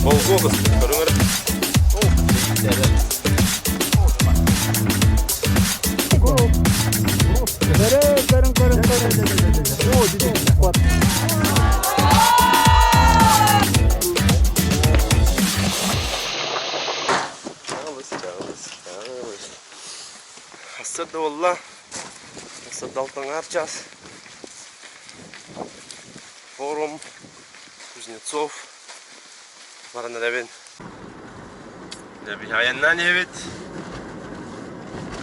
Болгуо кыстык көрүҥэр. Сарсыарда буолла. Сарсыарда алтаҥаар час. Форум Кузнецов баран эрэбин. Айаннаан иһэбит.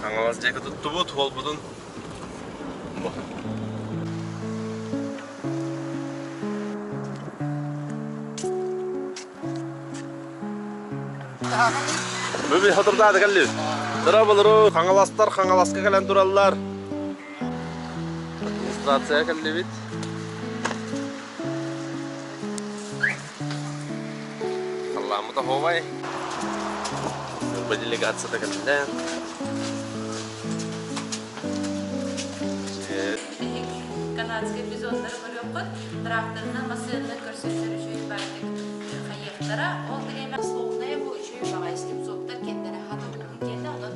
Хаҥалас диэки туттубут, уолбутун. Бүгүн соторутааҕыта кэллибит. Дорооболору, Хаҥаластар Хаҥаласка кэлэн тураллар. Администрация кэллибит. Халлааммыт оһуобай. Ньурба делегацията кэллэ. Канадскай бизоннары көрүөххүт, тракторынан массыынанан көрсөллөр үчүгэй баайдык хайыахтара. Ол бириэмэ словная бу үчүгэй баҕайы слепцовтар кэннэрэ хата уһун киэнэ, онон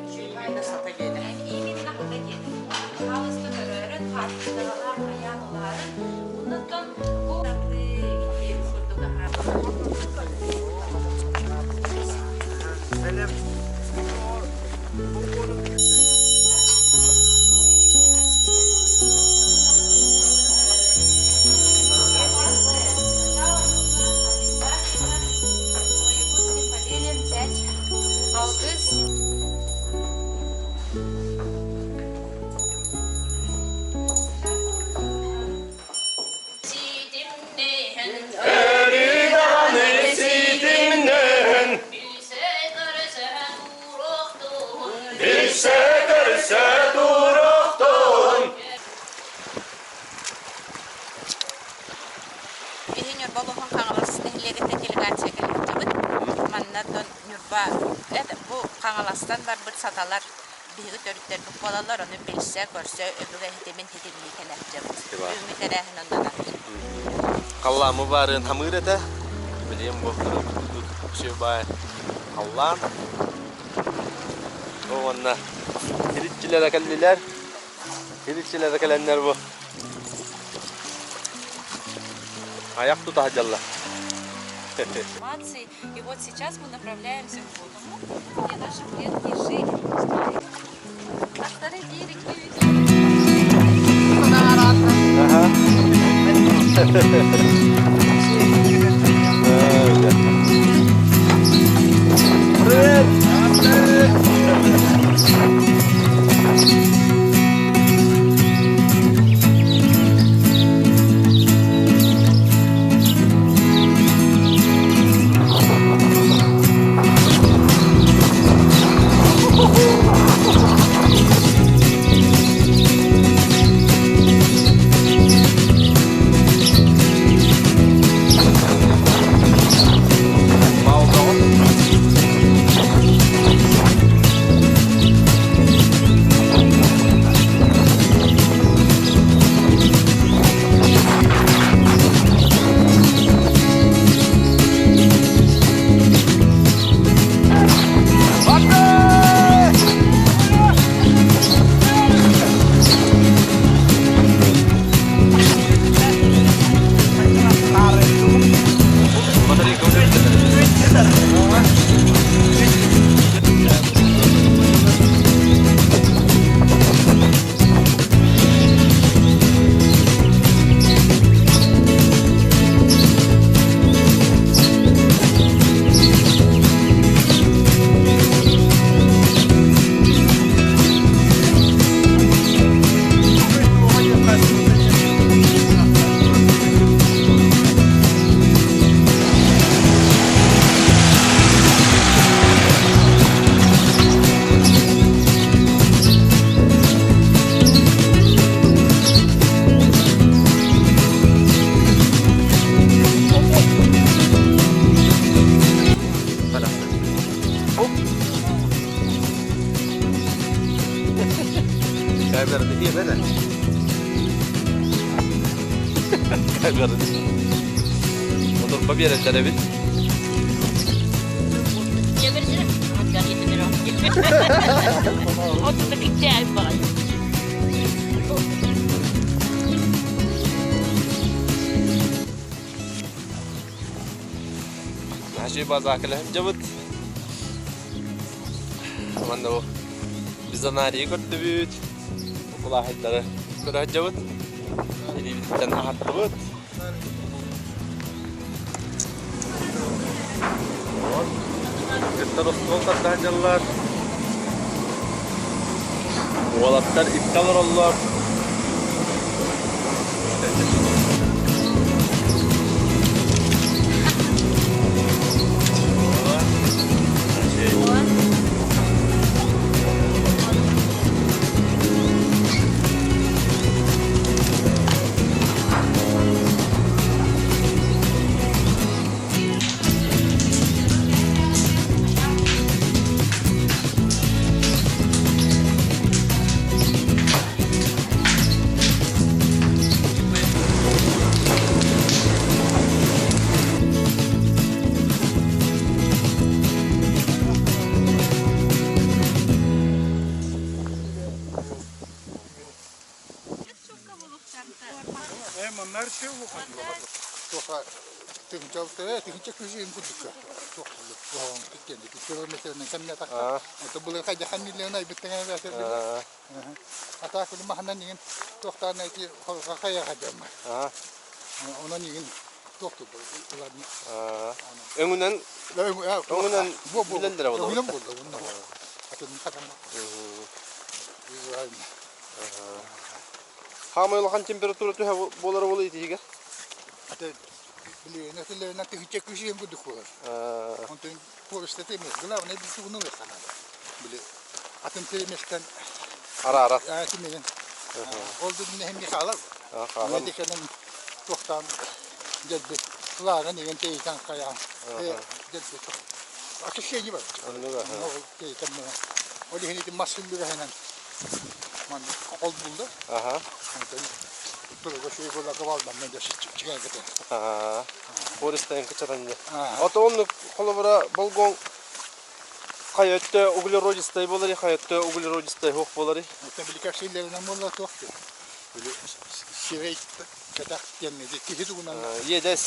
үчүгэй баайда сата киэнэ. Именно хата киэнэ. Хаалыска көрөөрүн, хаартыскалаах хайаан ылаарын, оннуттан бу курдук Алгыс. Билсэ-көрсө туруохтун. Биһи Ньурба улууһун Хаҥалас нэһилиэгиттэн делегация кэлиэхтибит. Манна Ньурба это бу Хаҥаластан барбыт саталар биһиги төрүттэрбит буолаллар, ону билсэ, көрсө, өбүгэ ситимин ситимнии кэлэхтибит. Бүгүҥҥү тэрээһин оннунан. Халлаамы баарыан хамыыр этэ. Билиэн буолтара үксүө баай халлаан. Уонна Хиличчилэрэ кэллилэр. Хиличчилэрэ кэлэннэр бу аяк тута сылдьаллар. И вот сейчас мы направляемся к Водому, где наши предки жили. Аттары Ага. Привет! Камераны Камераны. Otur биэрэллэр эбит. Отута киччээн баҕайы. Нажи база кэлэһин Манна бу бизонарийы көрдүбүт. Кулааһайдары көрө сылдьабыт. Илиибититтэн аһаттыбыт. Кыттар остуол тарда сылдьаллар. Уолаттар икки олороллор. Өҥүнэн өҥүнэн билэллэрэ буолуо. Хаамай улахан температура түһэ буолара буолуо итиһигэр? Ара-ара. Бористайын кычатан дьэ. Ото оннук холобура болгон хайа өттө углеродистай буолар, хайа өттө углеродистай суох буолар. Иэдэс.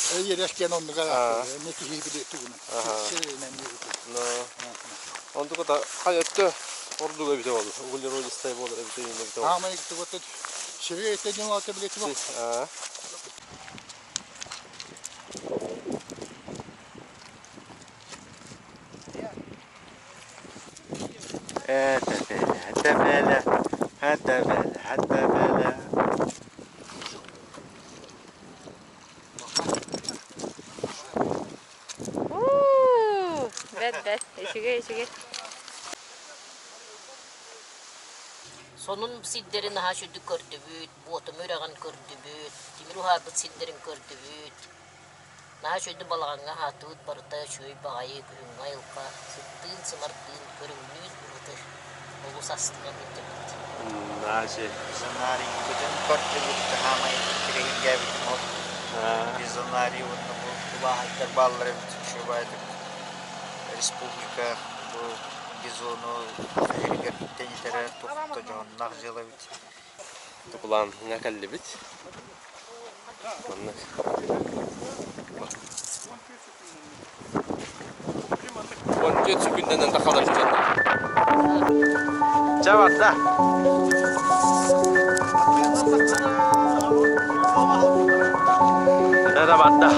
Онтуката хайа өттө ордуга эбитэ буолла. Углеродистай буолар эбитэ эбитэ буолла. Этэ бэлэ, этэ бэлэ, этэ бэлэ. Бэт бэт, үчүгэй үчүгэй. Сонун сирдэрин наһаа үчүгдүк көрдүбүт, Буотума үрэҕин көрдүбүт, тимир уһаарбыт сирдэрин көрдүбүт. Наһаа үчүгэйдик балаҕаҥҥа аһаатыбыт, барыта үчүгэй баҕайы күһүҥҥү айылҕа, сыттыын-сымардыын, көрүҥнүүн ураты олус астынан илдьэбит. Бизонарийбытын көрдүбүт, хаамай кириһиргээбитим ол. Бизонарий уонна бу тулааһайдар бааллар эбит үчүгэйдик республика бу бизону иһигэр тэнитэрэ туох да дьоһуннаах дьыала эбит. Тукулааҥҥа кэллибит. Манна 14 секундынан тахалар Ча барда. Эра барда.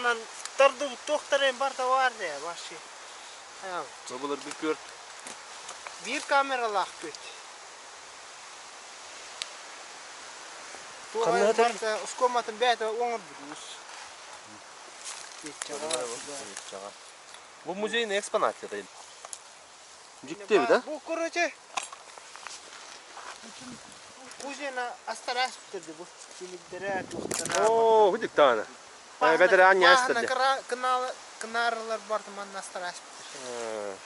Манан тардыбыт туохтарын барыта баар дээ вообще. Былыргы күөрт. Биир камералаах күөт. Ханна сытар? Оскуоматын бэйэтэ оҥорбут уус. Бу музейный экспонат это. Дьикти эбит, а? Бу короче кузина астарас бүтэрди бу. Тимирдэрэ, туохтара. Оо, бу диктаана. Бэтэр аанньа астарди. Кынаарылар барты манна астарас бүтэр.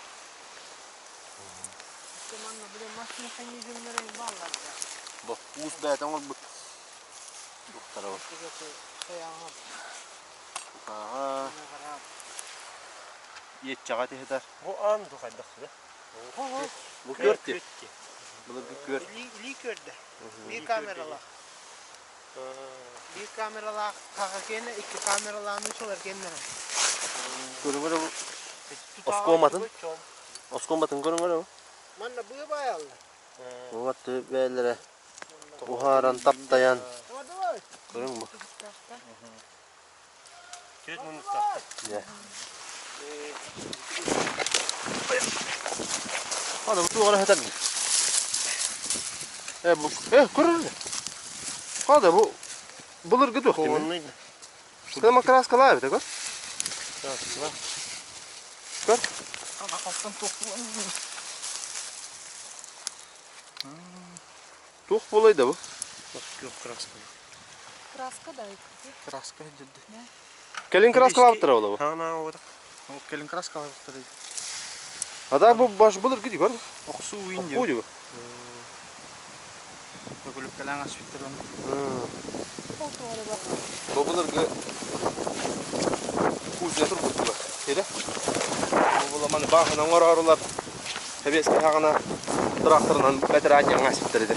Манна бile мас механизмнары бааллар. Бу уус бэйэтэ оҥорбут. Туохтара бу. Ага. Иэччэҕэ тиһитэр. Бу аан ду хайдах сүрэ? Бу күөрт Былыргы күөрт. Илии көрдө. Биир камералаах. Биир камералаах хаха киэнэ, икки камералаах нуучалар киэннэрэ. Көрүҥ бу. Оскуоматын. Оскуоматын көрүҥ эрэ бу. Манна быа баайаллар. Вот бээлэрэ уһааран таптайан. Көрүҥ бу. Төрт муннуктаах. Дьэ. Аны бу туох эрэ сытар дии. Э бу э көрөр Хада бу былыргы туох дии. Кованный. Кыма краскалаабыт көр. Краскалаа. Көр. Туох буолай да бу? Күөх краска. Краска да. Краска деді. Кэлин краскалаабыттара буола бу. Ана вот. Ол кэлин краскалаабыттар деді. А бу баш былыргы дии көр. Охсуу уин Охуу дии бу. Көкүлүк кэлэн аспиттар оны. Бу былыргы кузня турбуттуга. Кире. Бу буламаны баахынан оҥороорулар. Сэбиэскэй хаҕана тракторынан бэтэрээн аҥаасыттар ити.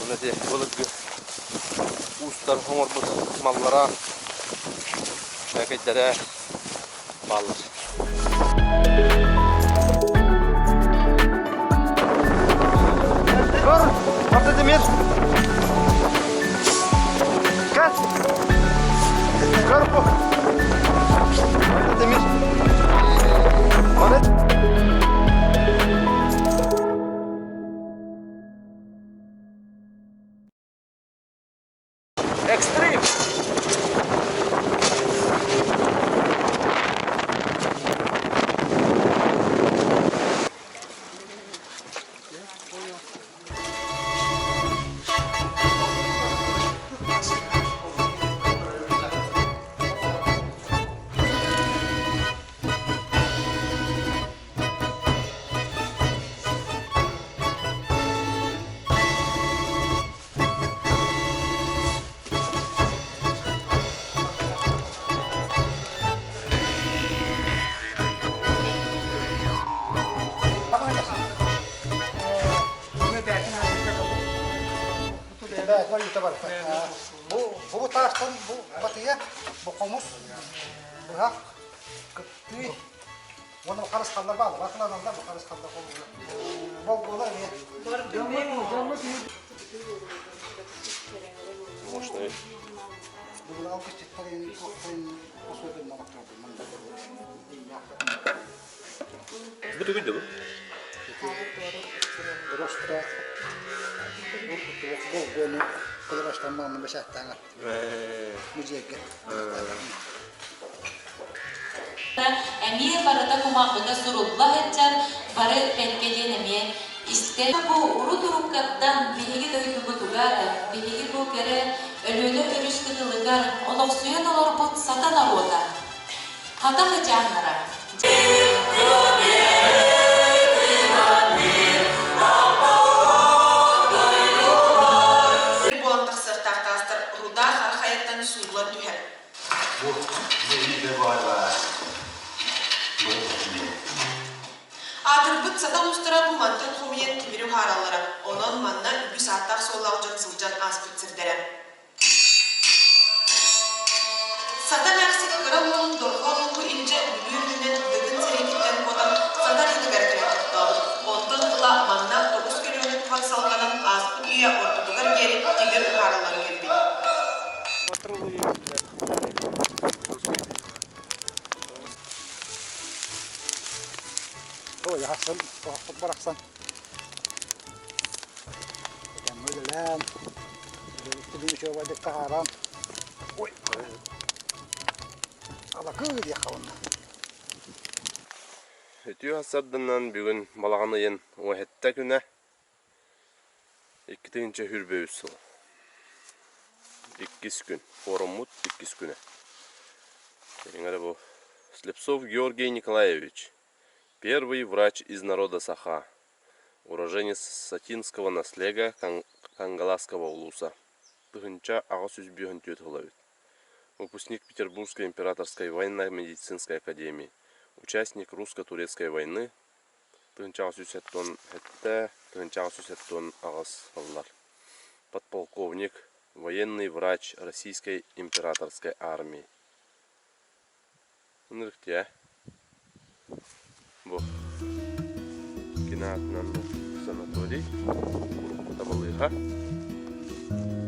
Онно ити былыргы уустар оҥорбут маллара, бэкэйдэрэ бааллар. Көр, Марта Демир. Көр. Көр бу. Марта Демир. Маны Экстрим! Бу бу таастан бу батыйа, бу хомус, быһах, кыптыы, уонна харысхаллар бааллар. Бакыланаллар бу харысхаллар Болгуолар эмиэ. Мощный. Бу тугуй да бу? Ростра болгуону кылыбаштан бэсээттээҥэр музейга. Эмиэ барыта кумахпыта сурулла сылдьар, бары бэркэ диэн эмиэ истэн. Бу урут-уруккаттан биһиги дойдубутугар, биһиги бу кэрэ Өлүөнэ өрүс кытылыгар олохсуйан олорбут сата норуота, хата хыдьааннара. Буолан тахсыахтаах таастар руда хара хайаттан сууллан түһэр. Бу бэйи Аатырбыт сата уустара бу мантан хомуйан тимири уһаараллара, онон манна үгүс ааттаах-суоллаах дьон сылдьан ааспыт сирдэрэ. Сата эмээхсин кыра уолун дорҕоон ууһу илдьэ Бүлүү үрдүнэн Дыгын сэриититтэн куотан Сата арыытыгар кэлэн тохтообут. Онтон ыла манна тоҕус көлүөнэ туһах салҕанан ааспыт үйэ ортотугар диэри тимир уһаарыллан кэлбит. Ой, ахсан, оһохпут барахсан. Этэҥҥэ үлэлээн, үлэбиттибин үчүгэйдик таһааран. Ой, алакыы диэххэ уонна. Үтүө сарсыарданан бүгүн балаҕан ыйын уоһэтта күнэ 2023 сыл. Иккис күн. Форуммут иккис күнэ. Эҥэрэ бу Слепцов Георгий Николаевич, первый врач из народа Саха, уроженец Сатинского наслега Кангаласского улуса. 1854 сыл эбит. Выпускник Петербургской императорской военно-медицинской академии, участник русско-турецкой войны 1877 1878 сыллар. Подполковник, военный врач Российской императорской армии. Ынырык Бу кини аатынан санаторий уруккута балыыһа.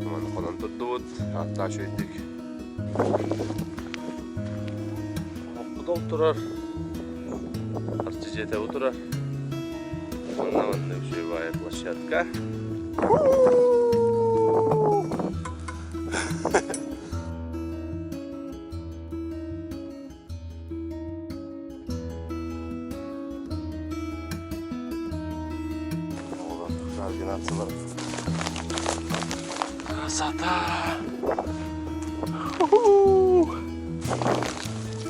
Манна хонон турдубут, ааттаах үчүгэйдик. Оһохпут ол турар, арчы дьиэтэ бу турар. Онно манна үчүгэй площадка. Координациялар. Красота!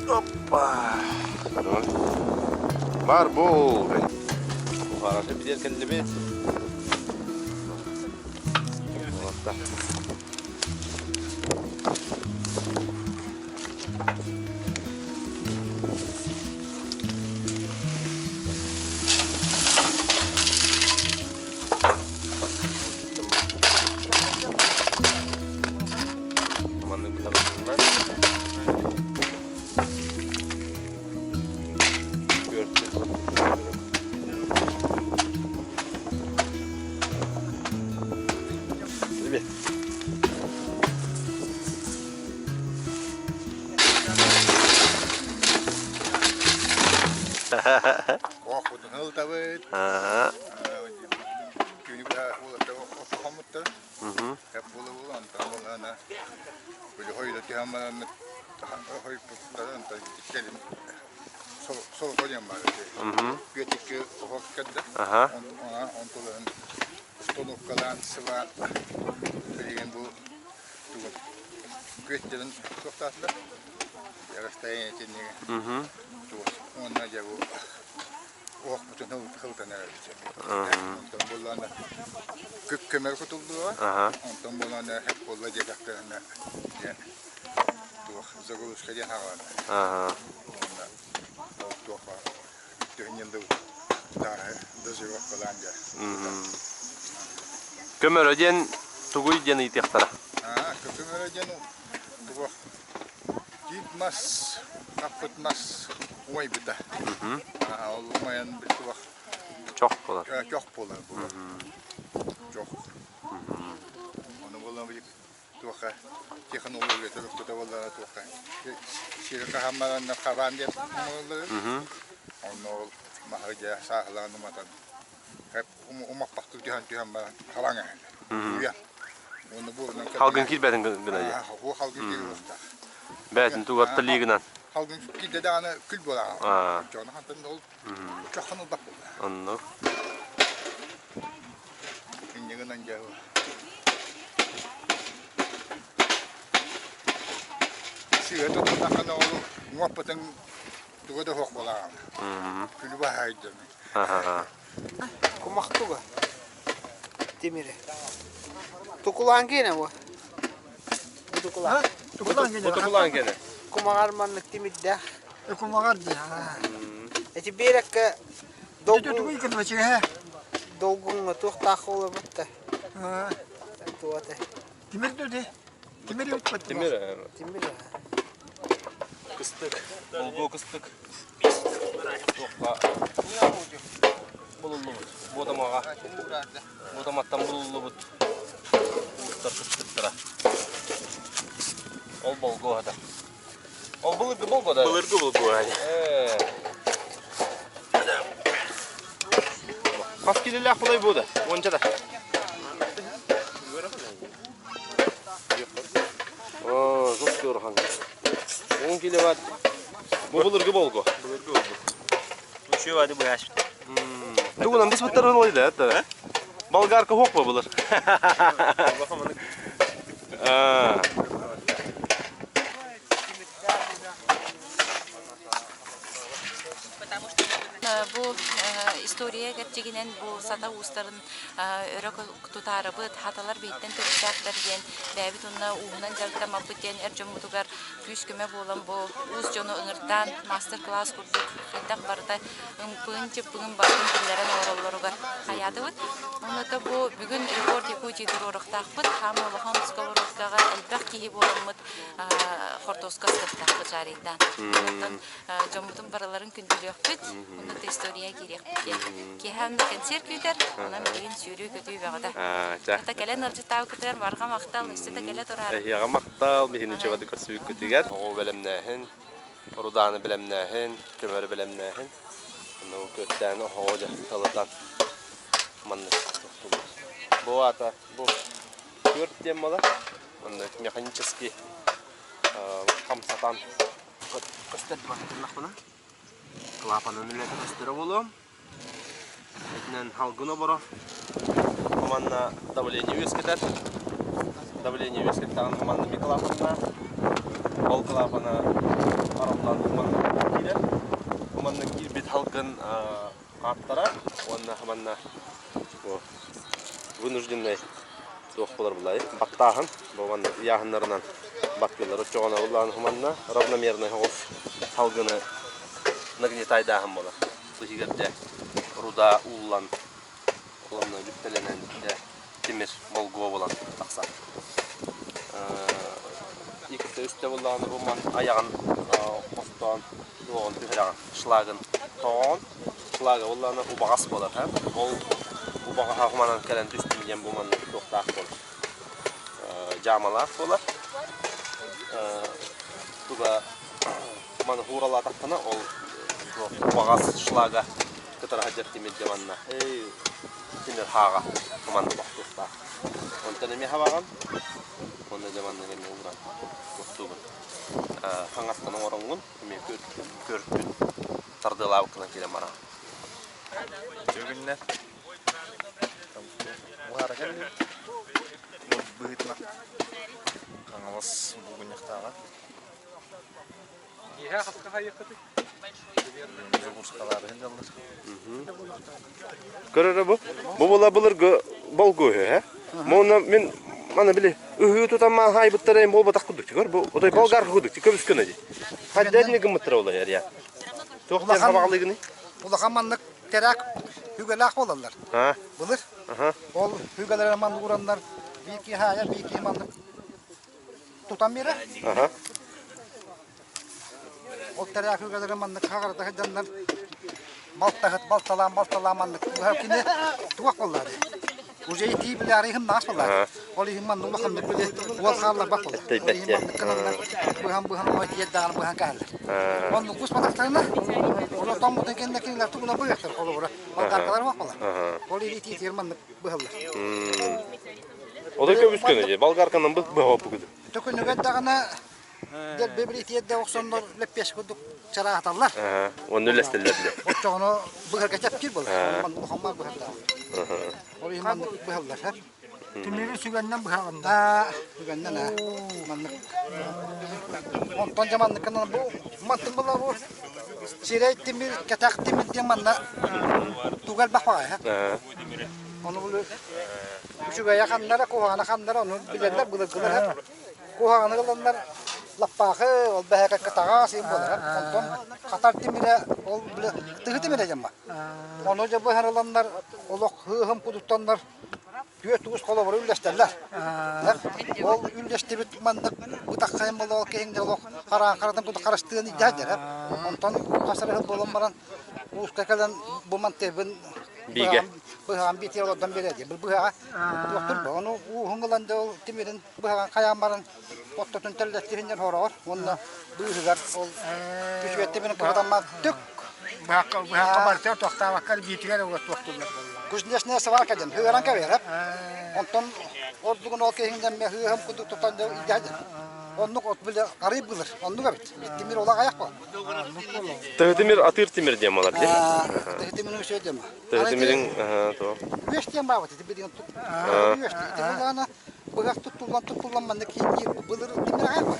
Опа! Бар бол! Хорошо, билер кэллибит. Маннык бытарытыллар. Привет. Оохпутун ылтабыт. Күнү быһа уолаттар охсуһаммыттар. Эп буола-буола онтон буоллаҕына били хойута түһэн бараммыт хойуппуттара онтон кэлин солото диэн баар этэ. Бүөтүккэ оһох кэрдэ. Онтуларын установкалаан сыбаан билигин бу тугун күөттэрин туохтаатылар расстояние итиннигэ туох уонна дьэ бу оһохпутун хылтан эрэбит онтон буоллаҕына көмөр кутуллуоҕа онтон буоллаҕына хэп буолла диэтэхтэринэ дьэ туох заглушка диэн хаалана уонна ол туох түһүнньэн тааһы дозировкалаан дьэ Көмөрө диэн тугуй диэн ыйытыахтара. Көмөрө диэн туох тиит мас хаппыт мас умайбыта. Ол умайан туох чох буолар. Чох буолар буолар. Чох. Ону буолан туохха технология төрүккүтэ буоллаҕына туохха сири хаһан хабаан диэн оҥороллор онно ол маһы дьэ сааһылаан уматан умаппахтыы түһэн түһэн баран халаҥ эһэллэр уйан уонна буорунан халгын киирбэтин гына дии уу халгын киириэхтээх бээтин тугар талиигынан халгын киирдэ даҕаны күл буолаҕа дьоно хантан ол чоххон ылбат буолла оннук Инньэ гынан дьэ сыыһа туттунаххына ол уҥуохпутун туга да суох буолаҕын. Күлү баһаайдыны. Кумахтуга. Тимири. Тукулаан киэнэ бу. Бу тукулаан. Тукулаан киэнэ. Бу тукулаан киэнэ. Кумаҕар маннык тимирдээх. Кумаҕар дии. Эти биэрэккэ Долгуҥҥа туохтаах олорбут да туота. Тимир ди. Тимир үппэт. Тимир. Тимир. Кыстык. Болгуо кыстык. Туохха булуллубут. Буотамаҕа. Буотаматтан булуллубут. Уустар кыстыктара. Ол болгуо хата. Ол былыргы болгуо да? Былыргы болгуо. Хас килилээх булай бу да? Уонча да. Оо, жук көрхан. 10 кило бар. Бу былыргы болго. Былыргы болго. Үшөө бады быһаашпыт. Тугунан быспыттарын олай да, это. Болгарка хоқ ба былыр. Бу история кэрчигинэн бу сата уустарын өрө тутаарыбыт, хаталар биһиттэн төрүттээхтэр диэн бэйэбит уонна ууһунан дьарыктаммаппыт диэн эр дьоммутугар күүс-көмө буолан бу уус дьону ыҥыртаан мастер-класс курдук хайдах барыта ымпыын-чыппыгын барытын биллэрэн олороллоругар хайаатыбыт. Онно бу бүгүн Рекорд Якутии туруоруохтаахпыт. Хаама улахан сковородкаҕа элбэх киһи буоламмыт хортуоска астыахтаахпыт жарийдаан. Онтон дьоммутун барыларын күндүлүөхпүт, онно история киириэхпит диэн. Киэһэ онно кэнсиэр күүтэр, онон билигин сүүрүү-көтүү бөҕөтө. Ата кэлэн ыалдьыттаабыккытыгар барҕа махтал, өссө да кэлэ тураары. Эһиэҕэ махтал, биһини чөбөтү көрсүбүккүтүгэр. Оҕо бэлэмнээһин, рудааны бэлэмнээһин, көмөрү бэлэмнээһин. Онно көттээн оһоҕо дьэ талатан маннык тохтуллар. Бу аата бу түөрт диэн буолар. Маннык механический хамсатан көстөр баттыннахпына клапанын үлэтэ көстөрө буолуом. Итинэн халгын оборо. Манна давление үөскэтэр. Давление үөскэттэҕин манна ми клапанна. Ол клапана арыллан манна киирэр. Манна киирбит халгын ааттара уонна манна вынужденный туох буолар булай баттааһын бу манна ыйааһыннарынан баттыылар оччоҕуна улаан манна равномерный соҕус салгыны нагнетайдааһын буолар иһигэр дьэ руда ууллан уонна бүттэлэнэн дьэ тимир болгуо буолан тахсар иккитэ үстэ буоллаҕына бу ман айаҕын хостоон туоҕун түһэрэҕин шлагын тоҕоҕун шлага буоллаҕына убаҕас буолар ол убаҕаһа манан кэлэн түстүн диэн бу манна туохтаах буолар дьаамалаах буолар туга маны хууралаатаххына ол убаҕас шлага кытара сылдьар тимир дьэ манна тимир хааҕа манна тохтуохтаах онтон эмиэ хабаҕын уонна дьэ манна эмиэ ууран туттугун хаҥастан оҥороҥҥун эмиэ көркүн тардыалаабыккынан киирэн бараҕын Үтүө Уһаара кэллим. Быһыытынан Хаҥалас булгунньахтааҕа. Киэһэ хаска хайыаххытый? Забурскалаары сылдьаллар. Көрөрө бу. Бу була былыргы болгу үһү, э? Муна мин мана били ыһыы тутан маан хаайбыттара эм буолбатах курдук тигэр. Бу отой болгар курдук көбүс көнө ди. Хадден гыммыттара олай я. Туох диэн хабаҕалыгыный? Улахан маннык терак үгэлээх буолаллар. Былыр. Ол үгэлэрэ маннык ураннар биир киһи хаайар, биир киһи маннык тутан биэрэр. Ол тэрээк үгэлэрэ маннык хаҕарда сылдьаннар балтаһыт балталаан балталаан маннык кини туох буоллаа уже итии билээри иһин наас буоллаа ол иһин маннык улаханнык били уол хаалларбат буолла ол иһин маннык гынаннар быһан быһан ой тиэрдэҕин быһан кэһэллэр оннук куспатахтарына уже тоҥмутун кэннэ кинилэр тугуна быһыахтар холобура болгаркалар суох буолар ол иһин итиитигэр маннык быһаллар Отой көбүс көнө дии болгарканан быһа оппугуду Төкүнүгэр даҕаны Дэлби билитиэрдэ охсоннор лэппиэс курдук чарааһаталлар. Онно үллэстэллэр дии. Оччоҕуна быһарга чэпчиир буолар. Улахан маар быһардаах. Ол иһин маннык быһаллар. Тимири сүгэннэн быһаҕын да? Сүгэннэн аа. Маннык. Онтон дьэ манныккынан бу мантын була бу сирэй тимир, кэтэх тимир диэн манна туга элбэх баҕайы. Ону бу үчүгэйэ ханнара, куһаҕана ханнара ону билэллэр былыргылар. Куһаҕаны ыланнар лаппаахы, ол бэһэкэккэ таҕаас иһин буолар. Онтон хатар тимирэ, ол били тыһы тимирэ диэн баар. Ону дьэ быһан ыланнар олох һыыһым кудуттаннар түөрт уус холобуру үллэстэллэр. Ол үллэстибит маннык бытаххайын буола ол киһиҥ дьэ олох хараан харатын курдук харыстыан илдьэ Онтон хас эрэ сыл буолан баран ууска кэлэн бу мантыыбын Бигэ. быһаҕан биитигэр олордон биэрэр диэн. Быһаҕа туохтур бу. Ону ууһун ылан дьэ ол тимирин быһаҕан хайаан баран оттотун тэллэттиһиннэр хороҕор уонна быыһыгар ол үчүгэттибин кыбытаммат түк Быһахха быһахха барыта тохтообокко биитигэр уга туохтууллар буоллаҕа. Кузнечная сварка диэн хыыран кэбиһэр. Онтон ордугун ол киһиҥ мэ хыыһым кудук тутан илдьэ Оннук от били арый былыр. Оннук эбит. Тимир олох аяк бол. Тыһы тимир атыыр тимир диэн болар дии. Тыһы тимирин үсө диэн. Тыһы тимирин то. Үөс диэн баабыт ити билигин үөс ити булаана быһах туттуллан туттуллан манна киин былыр тимир аҕай бу.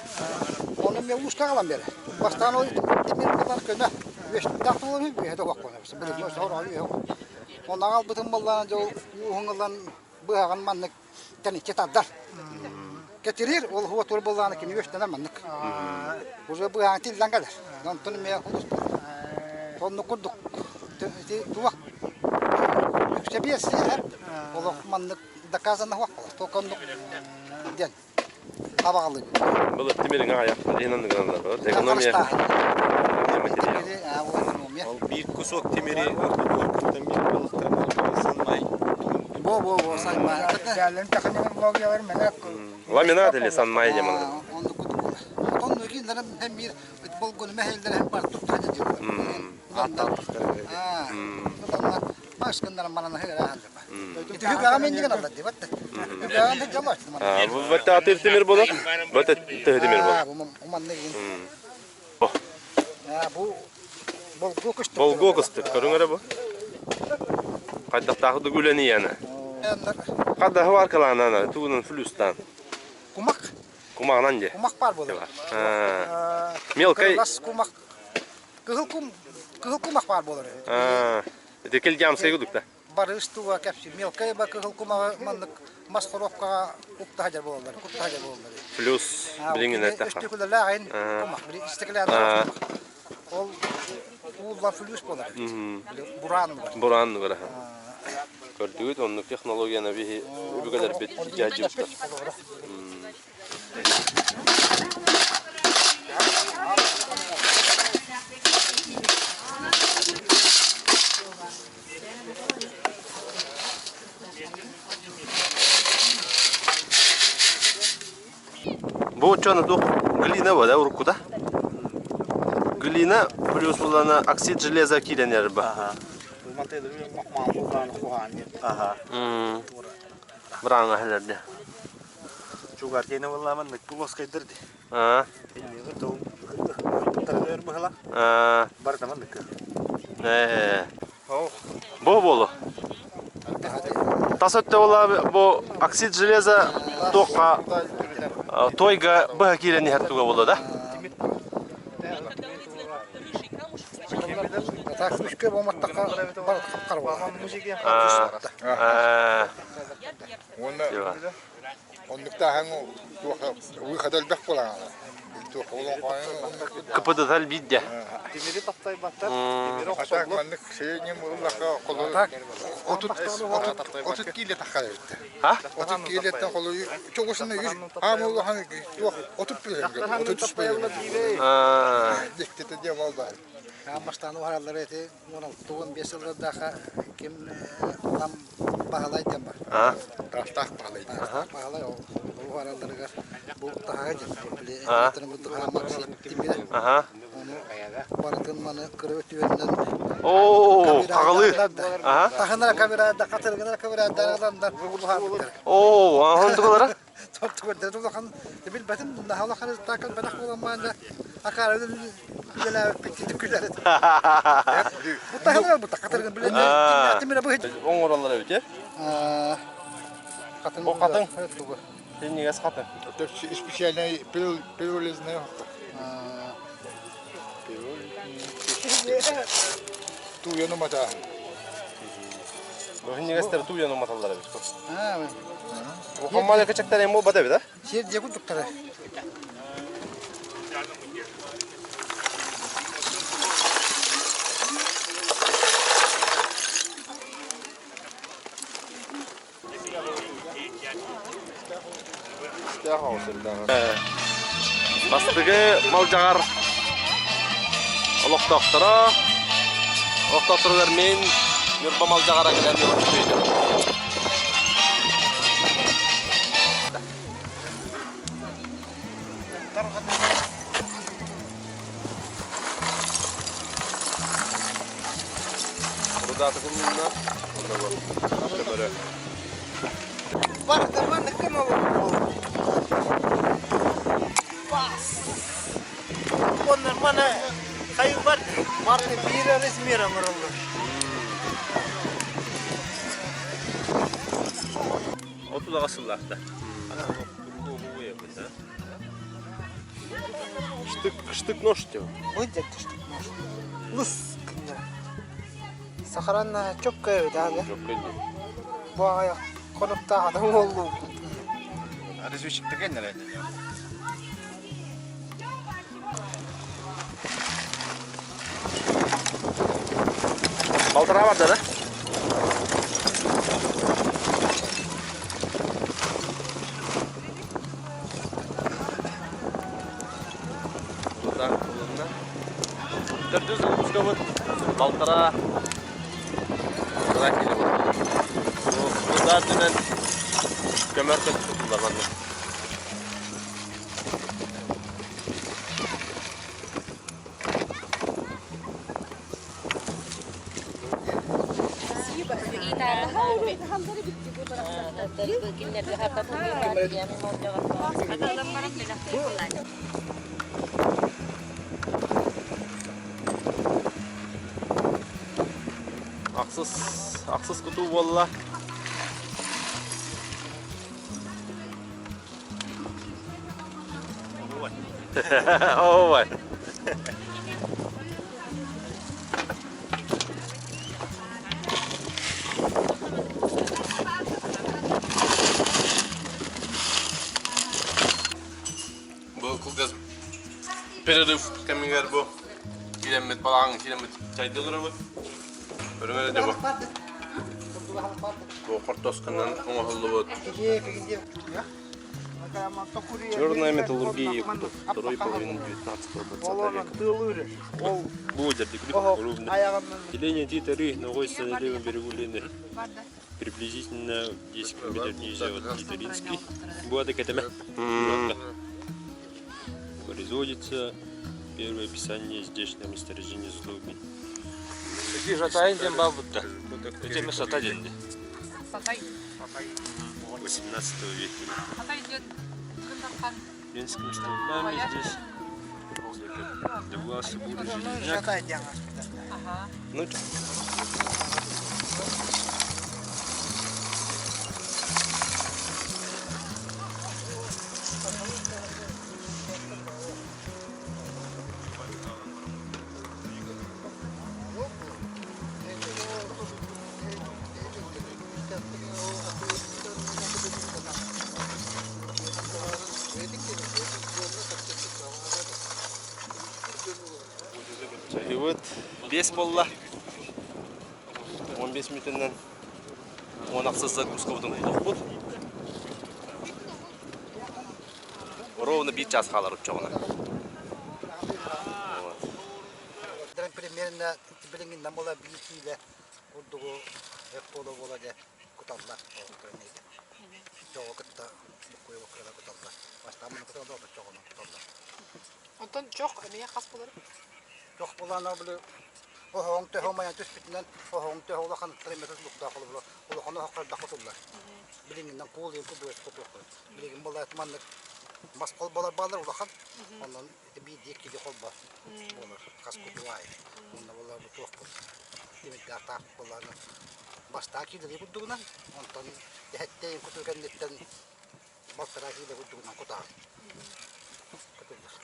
Ону мен ууска аҕалан бере. Бастаан ол тимир булан көнө үөстээх туолан үөһэ да уох буолар. Былыр соҕуруу үөһэ. Оны аҕалбытым буоллаана дьол ууһун ылан быһаҕын маннык тэниччи тардар. Кэтириир ол уотур буоллаана кини үөстэнэр маннык. Уже быһаҕын тиллэн кэлэр. Онтон эмиэ олус Оннук курдук ити туох үксэ биэрсиэһэр олох маннык доказано суох буолар. Только оннук диэн абаҕалыыбын. Былыр тимириҥ аҕайах иһин анныгыналлар. Экономия. Экономия. Ол биир кусок тимири ортотугар кыттан биир буолуохтара санмай. Бо бо бо санмай. Дьаалын технологиялар мене Ламинат или санмай диэн манна. Оннук курдук буолар. Онно кинилэр hem биир болгону мэһэллэр hem бар туттар дииллэр. Бата атыр тимир болар. Бата тыһы тимир болар. Бу болгу кыстык. Болгу кыстык. Көрүҥ эрэ бу. Хайдахтаах үлэни яна. Хаддаһы аркалаанана тугунан флюстан. Кумак. Кумагынан же. Кумак бар болар. Мелкай. Кумак Кыһыл кум кыһыл кумах баар буолар. Ити килдьаамсай кудук да. Барыс туга кэпсиир. Мелкай ба кыһыл кумаҕы маннык мас хоруопкаҕа укта сылдьар буолаллар, кутта сылдьар буолаллар. Плюс билиҥҥин эттэххэ. Өстүкүлэлээх кумах, били истэкилээх Ол ууллар флюс буолар эбит. Бураан нугар. Бураан нугар. Көрдүгүт оннук технологияны биһи өбүгэлэрбит дьаадьыбыттар. Бу чону туох глина ба да уруккута? Глина плюс булана оксид железа киирэн эрэр ба. Бырааҥа иһэлэрде. Чугар диэни буоллааман ныккы лоскайдыр ди. Аа. Инниги тыл өр быһыла. Аа. Бардаман ныккы. Ээ. Бу болу. Тас өттө була бу оксид железа туохха тойга быһа киирэн иһэр туга буолла да? Так үшкө болматтаққа бар қапқар болады. Аа. Уонна оннуктааһын выхода элбэх буолаҕа. КПД-тал биирдэ. Тимири таптайбаттар. Тимири А так маннык среднем ыллахха холу 30 кииле таххар эбит. А? 30 киилеттен холу чогусуна аамулахан туох 30 билем 33 билем. Аа. Диктете диэн ол баар. Бастаан уһараллар эти 16-15 сыллардаха ким там Баһылай диэн бар. А? Таастаах Баһылай. Таастаах Баһылай ол уһаралларыгар бу таһаҕа диэн били А? тимирэ. Аха. Ону барытын маны кыра өтүөннэн Оо, хаҕалыы. Аха. Таһынара камерада, хатыргынара камерада аландар уһарбыттар. Оо, ахан тугалара? Топтордор улахан билбэтим наһаа улахан таакал бэлэх буолан маанда акаара үлэлээбиппит күлэр бу таһынара бу хатыргын билэн тимирэ быһыт Оҥороллор эбит, э? Хатын Бу хатын. Синньигэс хатын. Это специальный пиролизный Тууйану мата. Бу синньигэстэр тууйану маталлар эбит. Ухаммаля кычактар эм буолбат эбит, а? Сир дьэ курдуктара. Бастыгы Малдьаҕар олохтоохторо олохтоохторугар мин Ньурба Малдьаҕара кэлэн ыалдьыттыыбын. Рудата кумнунна. Манна бу көмөрө. Барыта маннык көмө Бас. Оннор мана хайы бар. Барыта биир размер оҥороллор. Отудаҕа сыллаахта. Штык, штык нож тeo. Выйдет штык нож. Лыс гыннар. Сахаранна чөккө эбит Чөккө дии. Бу аҕай хонуктаах адам буоллум. Разведчиктеген нэрэ. Балтараа барда да? Туда улунна. Төрдүс выпускабыт балтараа балтараа киилэ буолла. Бу түнэн көмөр көтүтүллар манна. Ахсыс, ахсыс кутуу буолла. Ой. Бу кылгас перерыв кэмигэр бу киирэммит балаҕаҥҥа киирэммит чайдыы олоробут. Көрүҥ эрэ бу. Бу хортуосканан оҥоһуллубут. Черная металлургия Якутов второй половины 19-20 века. Бу Деление Титоры находится на левом берегу Лены, приблизительно 10 километров ниже от Титоринской. Буада Катаме. Производится первое описание здешнего месторождения злобы. Ити жатайын диэн баабытта. Ити сата диэн. Сатай. 18 века. Хатай диэн кындархан. Ленским столбами здесь Два бурый железняк. Ага. Ну, Чайыбыт 5 буолла. 15 мүнүүтүнэн 10 закускабытын кутуохпут. Ровно биир час хаалар оччоҕуна. Вот. Примерно билиҥҥиннэн буола биир киилэ курдугу эп буола-буола дьэ куталлар. Чоҕу кытта буккуйа буккуйа куталлар. Бастаан муну куталлар, онтон чоҕунан куталлар. Онтон чох эмиэ хас буолар? Чох булаана били оһоҕуҥ төһө умайан түспүтүнэн оһоҕуҥ төһө улахан тримметр луктаах холобура улахан оһоххо элбэх кутуллар. Билиҥҥинэн куул иин курдук кутуоххун. Билигин буолла маннык мас холболор бааллар улахан. Онон ити биирдии иккилии холбо буолар хас кутуу аайы. Онно буолла бу туохпут тимирдээх таах буоллаҕына бастаан киилэлии курдугунан, онтон эһэттэйин кутуу кэнниттэн балтараа киилэ курдугунан кутаҕын. Кутуллар.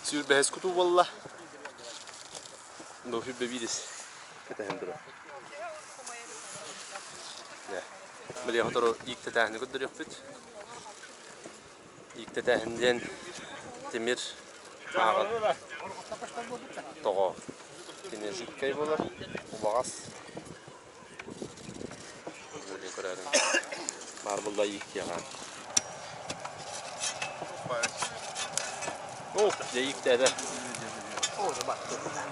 Сүүрбэһис кутуу буолла. Ну, сүүрбэ биирис кэтэһэн турар. Били сотору ииктэтээһини көрдөрүөхпүт. Ииктэтээһин диэн тимир ааҕын тоҕо тимир жидкэй буолар, убаҕас. Көрөөрүҥ. Баар буолла ииктиэҕэ. О, дьэ ииктээтэ. Ону баттылла.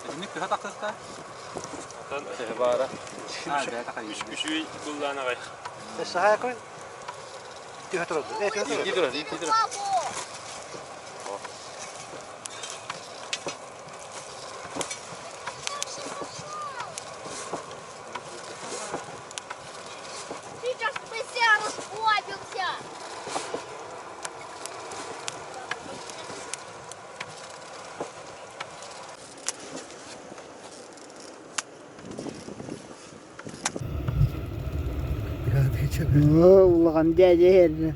Итинник төһө тахсыста? Оттон төһө баара? Үчүгэй быллаан аҕай. Саха Түһэ турар. Э, түһэ турар. Икки турар, икки турар. Сейчас быстро расплавился. Улахан дядя эрдэ.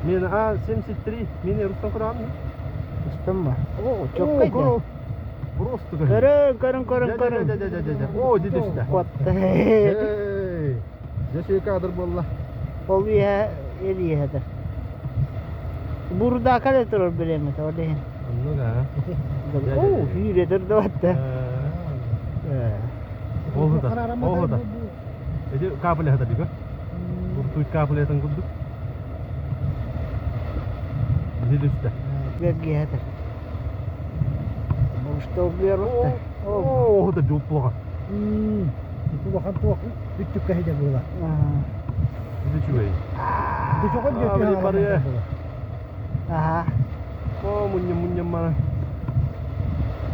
Мин А73, мин Рустам Куран. Устам ба? О, чоккай да. Просто Көрөн, көрөн, көрөн, көрөн. О, дедүстэ. Куотта. Дьэ кадр буолла. Ол иһэ элиэһэтэ. Бурдака да турар бириэмэтэ ол иһин. Оннук аа. Оо, сүүрэтэр да батта. Ол да. Ол да. Эти капля это дига. Буртуй капля курдук. Дедүстэ. Бергиэтэр. Что берутта? О, это жуплага. Улахан туох үттүккэ хидэ буола. Это чугай. Дучоҕон А, блин, барыа. Аха. О, мунньам мунньам мана.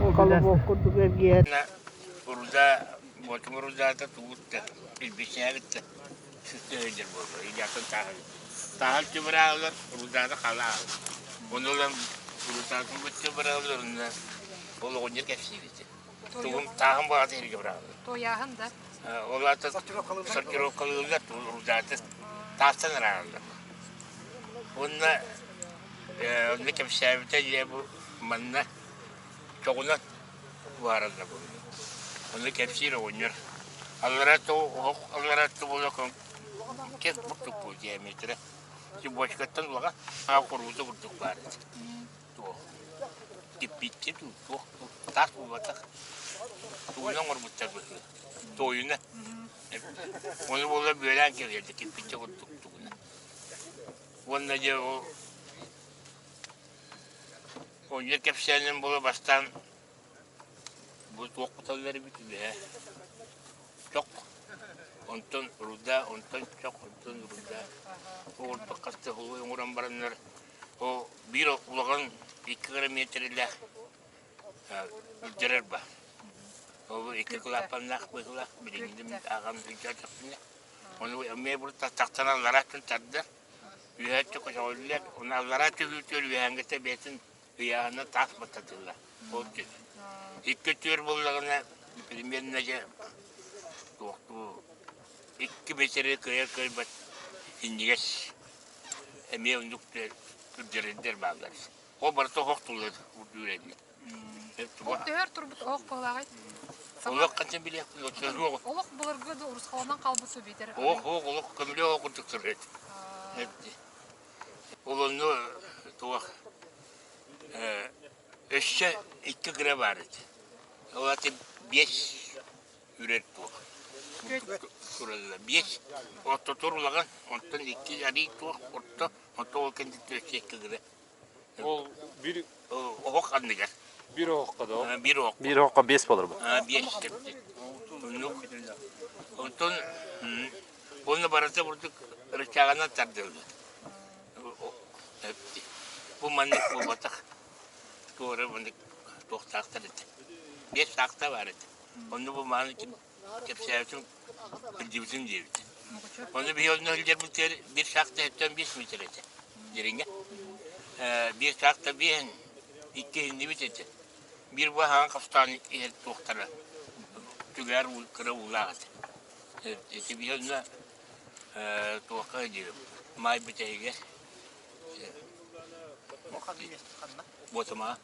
О, Колобок курдук эргиэт. Урда, Ботум урдаата тугутта, билбисээгитта сыстыһыдыр буолла, идятын тааһын. Тааһын түбыраалар, урдаата халаал. Ону ылан урдаатын бытты быраалар, онно ол оҕонньор кэпсиирити. Тугум тааһын баҕата эргэ быраалар. Туойааһын да? Ол аата сортировкалыыллар, урдааты таастан ырааллар. Уонна онно кэпсээбитэ дьэ бу манна чоҕунан уһаараллар буолуо. Ону кэпсиир оҕонньор аллараа оһох аллараа буола кэс бурдук буо диаметра ити бочкаттан улахан хорууда курдук баар этэ туох киппиччи дуу туох таас буолбатах тугунан оҥорбуттар быһыы туойуна ону буола бүөлээн кэбиһэрдэ киппиччэ курдук тугуна уонна дьэ ол Оҕонньор кэпсээнин буола бастаан бу туох куталлар эбит үөһэ чох, онтон руда, онтон чох, онтон руда. Оҕурдук хаста уһулуй оҥорон бараннар ол биир улахан икки кыра миэтэрэлээх үрдэрэр ба. Ол икки кылааппаннаах быһыылаах билиҥҥи ааҕан өйдөөтөхпүнэ. Ону эмиэ бу тахсан алларааттан тардар Үөһээччи көтөҕүллэр, уонна аллараа түһүүтүгэр үөһээҥҥитэ бэйэтин ыйааһына таас баттатыллар. Ол түс. Икки өттүгэр буоллаҕына, примерно дьэ туохтуу икки миэтэри кыайар кыайбат иҥнигэс эмиэ оннук үрдэрэрдэр бааллар. Ол барыта оһох туллар үрдүүрэннэр. Ол төһөр турбут оһох быһылааҕый? Олох хантан билиэхпин, ол Олох былыргы да урусхаланан хаалбыт сөбүтэр. Оһох, оһох, олох көмүлүө оһох курдук турар этэ. Ол онно туох өссө икки кыра баар этэ. Ол аты биэс үрэр туох тураллар. Биэс ортотугар улахан, онтон икки арыы туох орто, онтон ол кэнниттэн өссө икки кыра. Ол бир оһох анныгар. Бир оһоххо да? Бир оһох. Бир оһоххо биэс болор бу. Биэс Оннук. Онтон уонна барыта бурдук рычагынан тардыллар. Бу маннык буолбатах. Туора маннык туохтаахтар этэ. Биэс саахта баар этэ. Онно бу мааны кэпсээбитим кырдьыбытым диэбит. Ону биһи онно сылдьарбытыгар биир саахта өттөн биэс метр этэ дириҥэ. Биир саахта биэһин икки иһиннибит этэ. Биир баһаан хастаан иһэр туохтара түгээр кыра уулаах этэ. Ити биһи онно туохха диир маай бүтэһигэр Буотумаа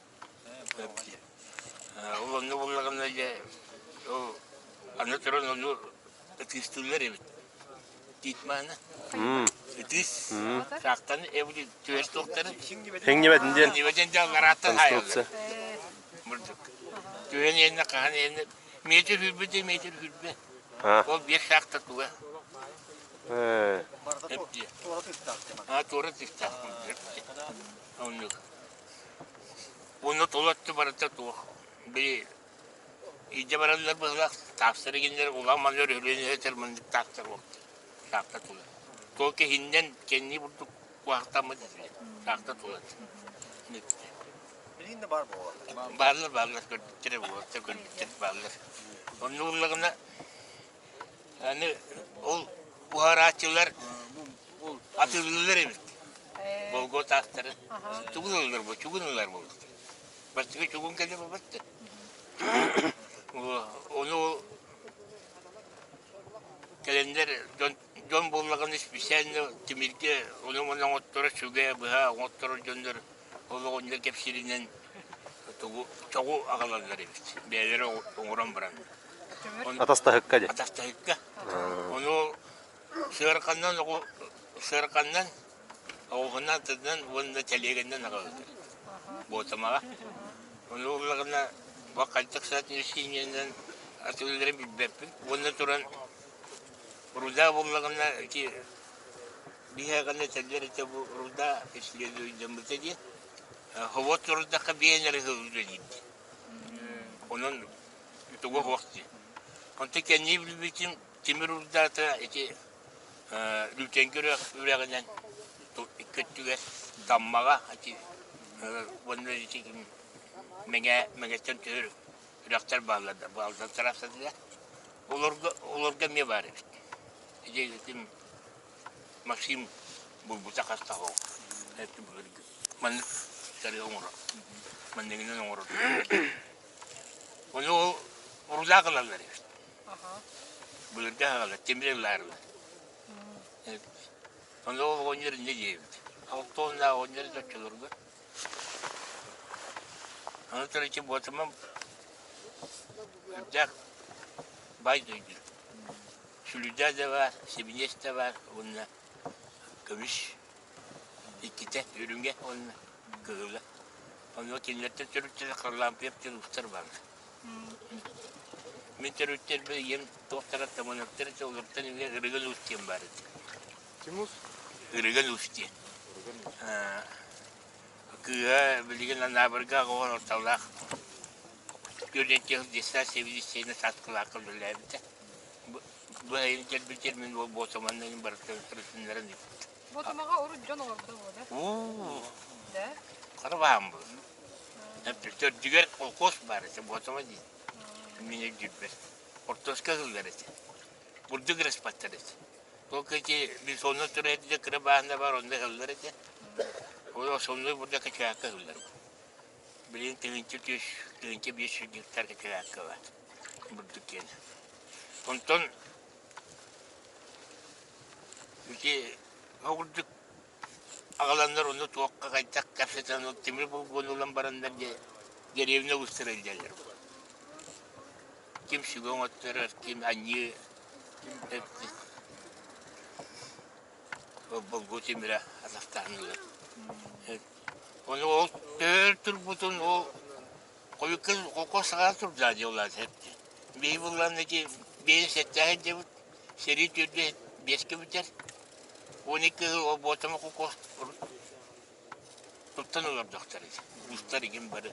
Ол онно буллаҕына дьэ ол аны туран ону ытыыстыыллар эбит. Тиит маана. Ытыыс. Саахтан эбили түһэр туохтарын. Хиҥнибэтин диэн. Хиҥнибэтин диэн алларааттан хаайаллар. Бурдук. Түһэн иэннэ хаһан иэннэ метр хүрбүтэ метр хүрбэ. Ол биир шахта туга. А туора тыктаах. Оннук. Уонна толотtu барыта туох. Би илдьэ бараллар быһылаах таастар игиннэр улахан маннар өлүөн маннык таастар буолта. Шахта тула. Только иһиннэн кэнни бурдук куһахтаммыт этилэр. Шахта тула. Билигин да баар буолар. Бааллар, бааллар, көрбүттэрэ буолуохтар, көрбүттэр бааллар. Онно ыллаҕына аны ол уһарааччылар атыылыыллар эбит. Болго таастары. Тугун ыллар бу, чугун ылар буолуохтар. Бастакы чугун кэлэ буолбатта. Ону кэлэннэр дьон дьон буоллаҕына специально тимиргэ ону-маны оҥотторо сүгэ быһа оҥотторор дьоннор ол оҕонньор кэпсииринэн тугу чоҕу аҕалаллар эбит бэйэлэрэ оҥорон баран Атастаһыкка дии. Атастаһыкка. Ону сыарканнан сыарканнан оҕуһунан атынан уонна тэлиэгэннэн аҕалаллар. Буотамаҕа. Ону ыллаҕына бу хайдах соотношениенан атыылыырын билбэппин. Уонна туран руда буоллаҕына ити биһиэхэ этэллэр этэ бу руда исследуйдаммыта дии. Хобот турдахха биэн эрэ сыл үлэлиир дии. Онон туга суох дии. Онтон кэннии билбитим тимир урдаата ити Лүтэҥкэ үрэҕинэн икки өттүгэр Таммаҕа ити уонна ити Мэҥэ Мэҥэттэн түһэр үрэхтэр бааллар да бааллар трассатыгар олорго олорго эмиэ баар эбит. Ити итим Максим булбута хаста оһох маннык сары оҥорор манныгынан оҥорор Ону ол урулаах ылаллар эбит. Былыргы аҕалар тимир ылаарылар. Ону ол оҕонньор инньэ диэбит. Алтуоннаах оҕонньор оччолорго. Ону төрүччү буотумам үрдээх бай дойду. Сүлүдэ да баар, сибиниэс да баар уонна көмүс иккитэ үрүҥэ уонна кыһыла. Онно кинилэртэн төрүттэрэ Харлампьев диэн устар бааллар. Мин төрүттэрбэр ийэм туохтара Тамановтар этэ, олортон эмиэ Ырыган Уус диэн баар этэ. Тимус? Ырыган Уус диэн. Кыыһа билигин Анаабырга оҕо ортолоох Күрдьэнтиэх детсад сэбиэдиссэйинэн сааскылаахха үлэлээбитэ. Бу сайын кэлбитигэр мин ол буотаманнарын барытын ырытыннаран ыыппыт. Буотамаҕа урут дьон олордо буо да? Уу, Да? хара баһаам буолар. Төрдүгэр колхоз баар этэ, Буотама диэн. Мин өйдүүрбэр. Хортуоска ыһыллар этэ. Бурдук ыраспаттар этэ. Только эти бесонно турар этэ, кыра бааһына бар, онно ыһыллар этэ. Ол основной бурдук качаакка ыһыллар. Билигин тыһыынча түс, 1500 гектар качаакка бар. Бурдук диэн. Онтон ити ол курдук аҕаланнар ону туохха хайдах кэпсэтэн ол тимир булгуну ылан бараннар дьэ дэриэбинэ устар илдьэллэр. Ким сүгэ оҥотторор, ким анньыы булгу тимирэ атахтаан ылар. Ону ол төөр турбутун ол Хойукка холкуос саҕана турда дьыллаан сэттэ. Биһи буллан ити биэс сэттээх дьэбит, сэрии төрдө биэскэ бүтэр. 12 сыл ол Буотама холкуос туттан олордохтор ити. Устар игин бары.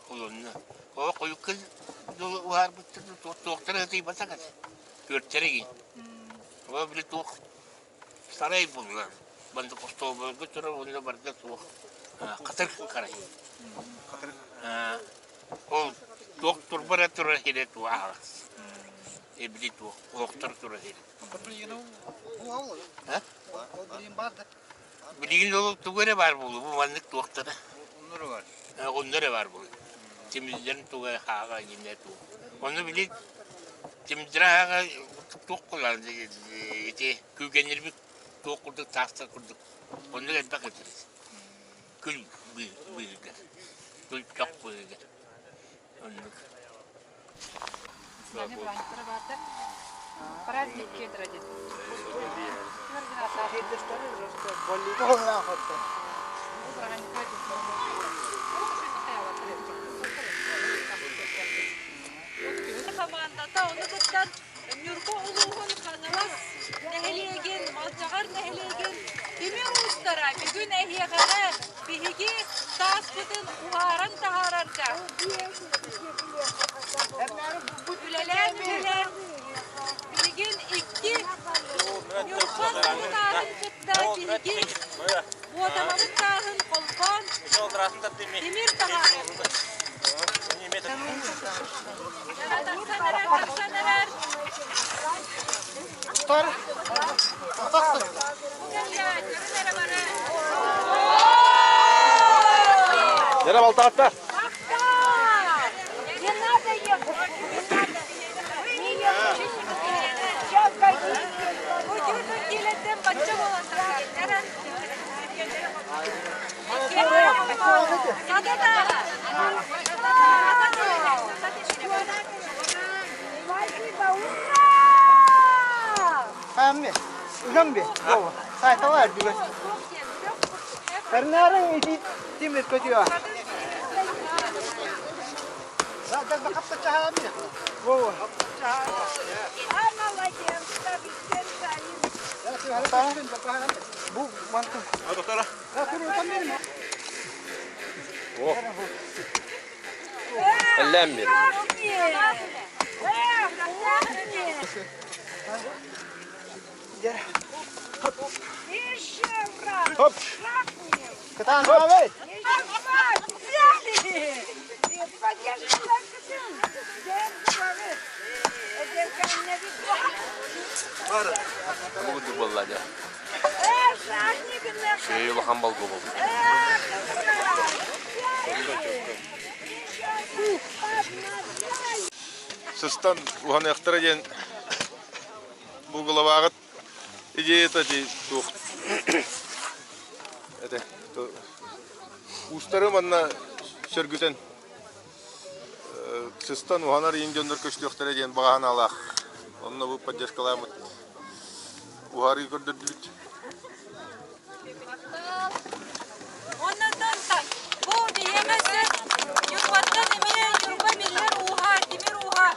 Олонно. Ол хойукка дылы уһаарбыттар туохтара ытыйбатах этэ. Күөртэрэ игин. Ол били туох Сарай булла. Маннык остуолбаларга турар уонна барыта суох. Хатыр карай. Ол туох турбара турар сирэ туох аһаҕас. Эбили туох оһохтор турар сирэ. Билигин ол тугу эрэ баар буолуо, бу маннык туохтара. Оннор бар. Оннор эрэ баар буолуо. Тимирдэрин туга хааҕа иннэ туох. Ону били тимирдэрэ хааҕа туох кулаан ити күүгэннирбит туох курдук таастар курдук оннук элбэх этэр. Күл быыһыгар. Күл чох быыһыгар. Оннук. Праздник кедра диэн. Хамаандата ону кыттан Ньурба улууһун Хаҥалас нэһилиэгин, Малдьаҕар нэһилиэгин тимир уустара бүгүн эһиэхэҕэ биһиги тааспытын уһааран таһаарарга үлэлээн үлэлээн билигин икки Ньурба тааһын кытта биһиги Буотамабыт тааһын холбоон тимир таһаарыахпыт. Тахсан эрэр, тахсан эрэр. Бу кэллэ, көрүн эрэ бары. Нere балтаатта? Не надо ехать, не надо. Не ехать. Сейчас пойдите. Бу түүн киилэттэн бачча буолан тахсар. Хамми, үгәм би. Сайталар бүгін. Карнарың ити тимир көтүө. Бу мантын. Эллээн бир. Хоп. Кытаан бабай. Бу курдук буолла дьэ. Үчүгэй улахан болгу буолбут. Сыстан уһаныахтара диэн бу главаҕыт идеята дии туох это уустары манна сөргүтэн сыстан уһанар иин дьоннор көстүөхтэрэ диэн баҕа санаалаах. Онно бу поддержкалааммыт уһаарыы көрдөрдүбүт. Оннотон бу биһиэхэ сөп Ньурбаттан эмиэ Ньурба биллэр ууһа, тимир ууһа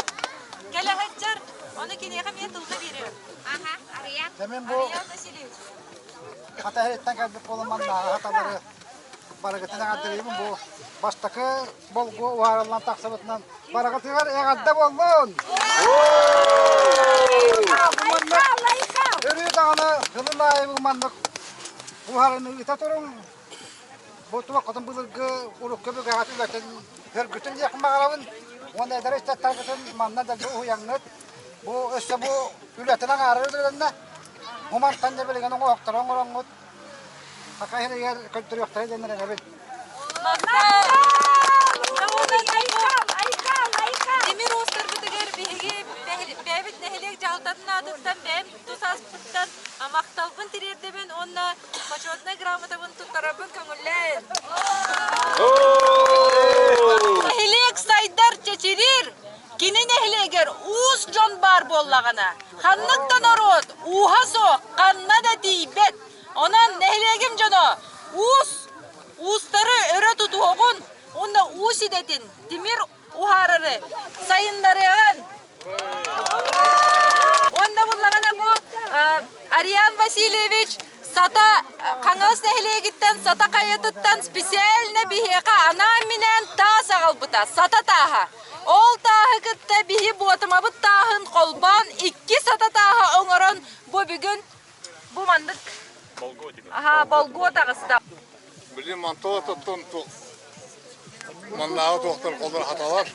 кэлэ сылдьар. Ону киниэхэ эмиэ тылга биэриэм. Аха, Арыйаан. Дэмин бу Арыйаан Васильевич. хата иһиттэн кэлбит буолан маннааҕы хаталары барыгытын эҕэрдэлиибин бу бастакы болгуо уһаарыллан тахсыбытынан барыгытыгар эҕэрдэ буоллун! Өрүү даҕаны сылын аайы бу маннык уһаарыны ыыта туруҥ. Бу туоххутун былыргы урукку өбүгэҕит үлэтин хөргүтүн диэхпин баҕарабын. Уонна эдэр ыччаттаргытын манна дэлби уһуйаҥҥыт. Бу өссө бу үлэтин аҥаарар үлэлэннэ. Бу мантан да билигин оҥоһуктары оҥороҥҥут Саха сиригэр көрдөрүөхтэрэ диэн эрэнэбин. Тимир уустарбытыгар биһиги бэйэбит нэһилиэк дьаһалтатын аатыттан бэйэм тус ааспыттан махталбын тириэрдэбин уонна почетнай грамотабын туттарарбын көҥүллээн. Нэһилиэк сайдар чэчириир Кини нэһилиэгэр уус дьон баар буоллаҕына, ханнык да норуот ууһа суох ханна да тиийбэт. Онон нэһилиэгим дьоно уус уустары өрө тутуоҕун уонна уус идэтин тимир уһаарары сайыннарыаҕын. Уонна буллаҕына бу Ариан Васильевич Сата Хаҥалас нэһилиэгиттэн Сата хайатыттан специально биһиэхэ анаан-минээн таас аҕалбыта, Сата тааһа. Ол тааһы кытта биһи Буотамабыт тааһын холбоон икки Сата тааһа оҥорон бу бүгүн бу маннык аха болгуо таҕыста. Билим мантала тоттон маннааҕы туохтар холор хаталар,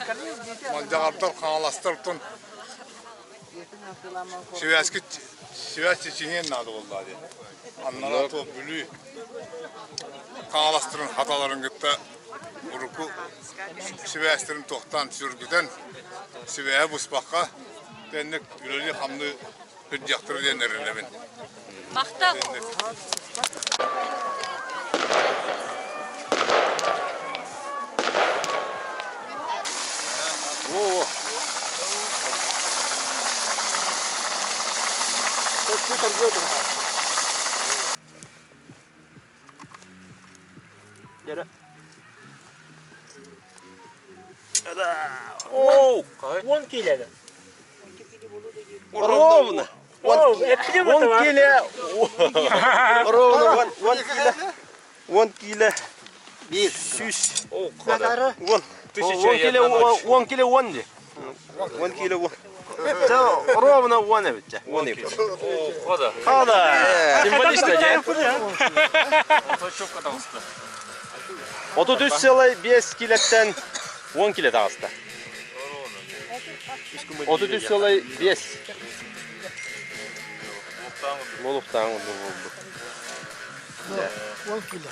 малдьаҕардар, хаҥаластар тон Связки связь чечиһиэн наада буоллаа диэн. Аннара туох Бүлүү Хаҥаластарын хаталарын кытта урукку сибээстэрин туохтаан сүргүтэн сибээһи быспакка тэнник үлэлии-хамныы сылдьыахтара диэн эрэнэбин. Махтал. О, Оу! 10 кило. Ровно. Он киле. Ровно он киле. Он киле. Бир. Сүүс. Он. Он киле он киле он ди. Он киле он. Ровно он эбит. Он эбит. Хода. Хода. Символично, дьэ. Точок таҕыста. 33,5 килэттэн 10 килэ таҕыста. 33,5. Болуктаан буолбут. 10 кило.